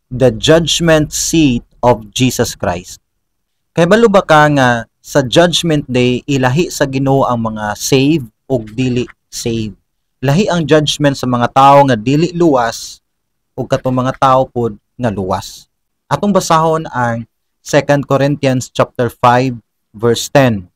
The judgment seat of Jesus Christ. Kabalo ba ka nga sa Judgment Day, ilahi sa Ginoo ang mga save ug dili save? Lahi ang judgment sa mga tao nga dili luwas ug katong mga tao pod nga luwas. Atong basahon ang 2 Corinthians chapter 5 verse 10.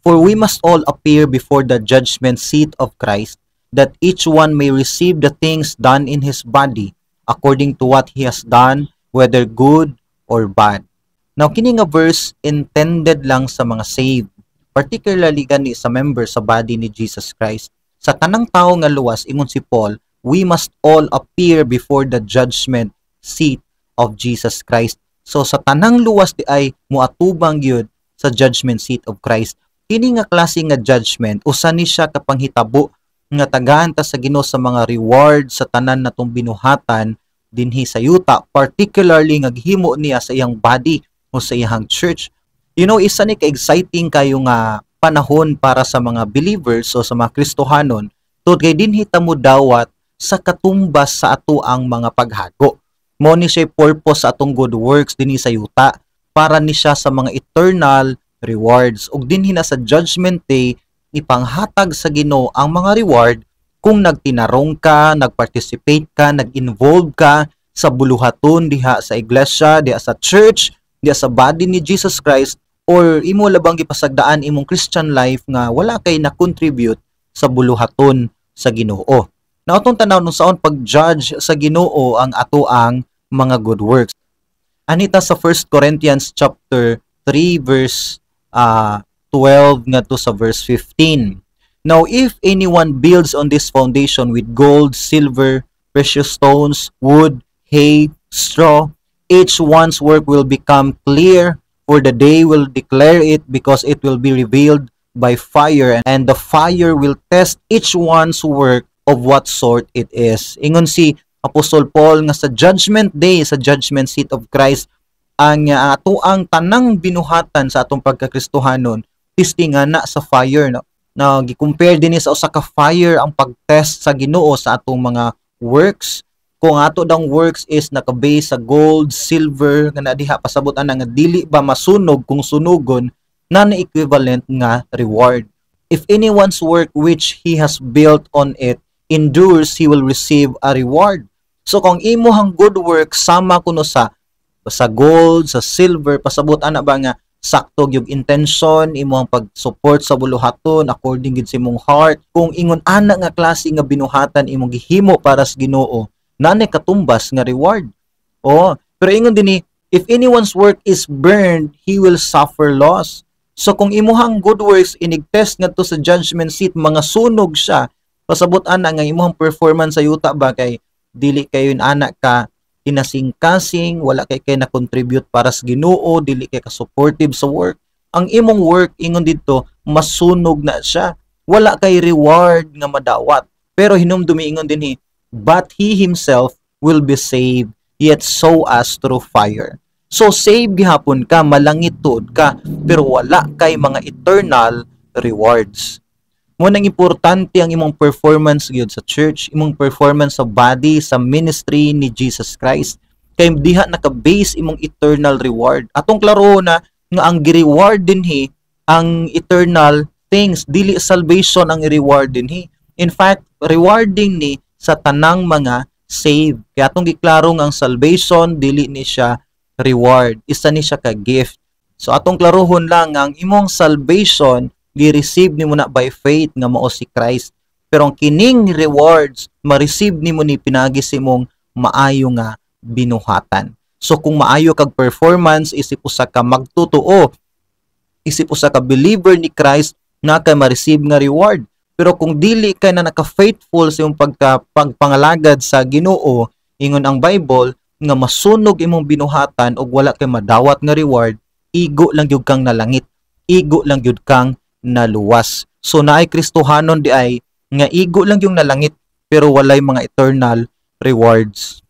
"For we must all appear before the judgment seat of Christ, that each one may receive the things done in his body according to what he has done, whether good or bad." Now, kini nga verse intended lang sa mga saved, particularly gani sa member sa body ni Jesus Christ. Sa tanang tao nga luwas, ingon si Paul, we must all appear before the judgment seat of Jesus Christ. So sa tanang luwas diay muatubang gyud sa judgment seat of Christ. Kini nga klase nga judgment, usa ni siya ka panghitabo nga tagaan ta sa Ginoo sa mga reward sa tanan natong binuhatan dinhi sa yuta, particularly nga gihimo niya sa iyang body o sa iyang church. Isa ni ka-exciting kayo nga panahon para sa mga believers o sa mga Kristohanon, tungod kay dinhi ta mo dawat sa katumbas sa ato ang mga paghago. Mo ni siya purpose sa atong good works dinhi sa yuta, para ni siya sa mga eternal rewards. Ug dinhi na sa Judgment Day ipanghatag sa Ginoo ang mga reward kung nagtinarong ka, nagparticipate ka, nag-involve ka sa buluhaton diha sa iglesia, diha sa church, diha sa body ni Jesus Christ, or imo labang gipasagdaan imong Christian life nga wala kay na-contribute sa buluhaton sa Ginoo. Now, atong tanaw nung saon pag-judge sa Ginoo ang ato ang mga good works. Anita sa 1 Corinthians chapter 3 verse 12 ngadto sa verse 15. "Now, if anyone builds on this foundation with gold, silver, precious stones, wood, hay, straw, each one's work will become clear, for the day will declare it, because it will be revealed by fire, and the fire will test each one's work of what sort it is." Ingon si Apostol Paul nga sa Judgment Day, sa judgment seat of Christ, ang ato ang tanang binuhatan sa atong pagkakristohanon testingan na sa fire, no? Na gi-compare din sa usa ka fire ang pag-test sa Ginoo sa atong mga works. Kung ato dang works is naka-base sa gold, silver nga na diha, pasabot ana nga dili ba masunog kung sunugon, na na equivalent nga reward. "If anyone's work which he has built on it endures, he will receive a reward." So kung imuhang good work sama kuno sa gold, sa silver, pasabot ana ba nga sakto yung intention, imong pag-support sa buluhaton according gid sa imong heart. Kung ingon ana nga klase nga binuhatan imong gihimo para sa Ginoo, naa katumbas nga reward. Oh, pero ingon dinhi, "If anyone's work is burned, he will suffer loss." So kung imuhang good works inig-test ngadto sa judgment seat, mga sunog siya, pasabot ana nga imuhang performance sa yuta ba kay dili kayo ana ka kinasing-kasing, wala kay kay na-contribute para sa Ginoo, dili kay ka supportive sa work. Ang imong work, ingon dito, masunog na siya. Wala kay reward nga madawat. Pero hinumdumi, ingon dinhi, "But he himself will be saved, yet so as through fire." So save gihapon ka, malangit tuod ka, pero wala kay mga eternal rewards. Mo nang importante ang imong performance gyud sa church, imong performance sa body, sa ministry ni Jesus Christ. Kay diha naka-base imong eternal reward. Atong klaro na nga ang gi-reward dinhi ang eternal things, dili salvation ang i-reward dinhi. In fact, rewarding ni sa tanang mga save. Kaya atong giklaro nga ang salvation dili ni siya reward, isa ni siya ka gift. So atong klarohon lang nga ang imong salvation gi-receive nimo na by faith nga mao si Christ. Pero ang kining rewards ma-receive nimo ni pinagi sa imong maayo nga binuhatan. So kung maayo kag performance isip usa ka magtotoo, isip usa ka believer ni Christ, na kay ma-receive nga reward. Pero kung dili ka na naka-faithful sa imong pagka pagpangalagad sa Ginoo, ingon ang Bible nga masunog imong binuhatan ug wala kay madawat nga reward, igo lang gyud kang nalangit. Igo lang gyud kang naluwas. So naay Kristohanon di ay nga igo lang yung nalangit pero walay mga eternal rewards.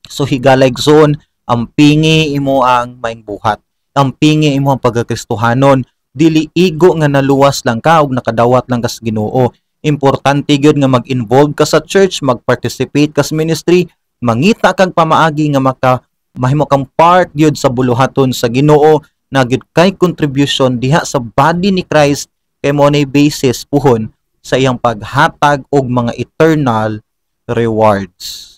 So higalay zone, ang pingi imo ang maing buhat. Ang pingi imo ang pagkakristohanon. Dili igo nga naluwas lang ka ug nakadawat lang ka sa Ginoo. Importante gyud nga mag-involve ka sa church, mag-participate ka sa ministry, Mangita kag pamaagi nga maka mahimo kang part gyud sa buluhaton sa Ginoo na gyud kay contribution diha sa body ni Christ, kay mao nay basis puhon sa iyang paghatag og mga eternal rewards.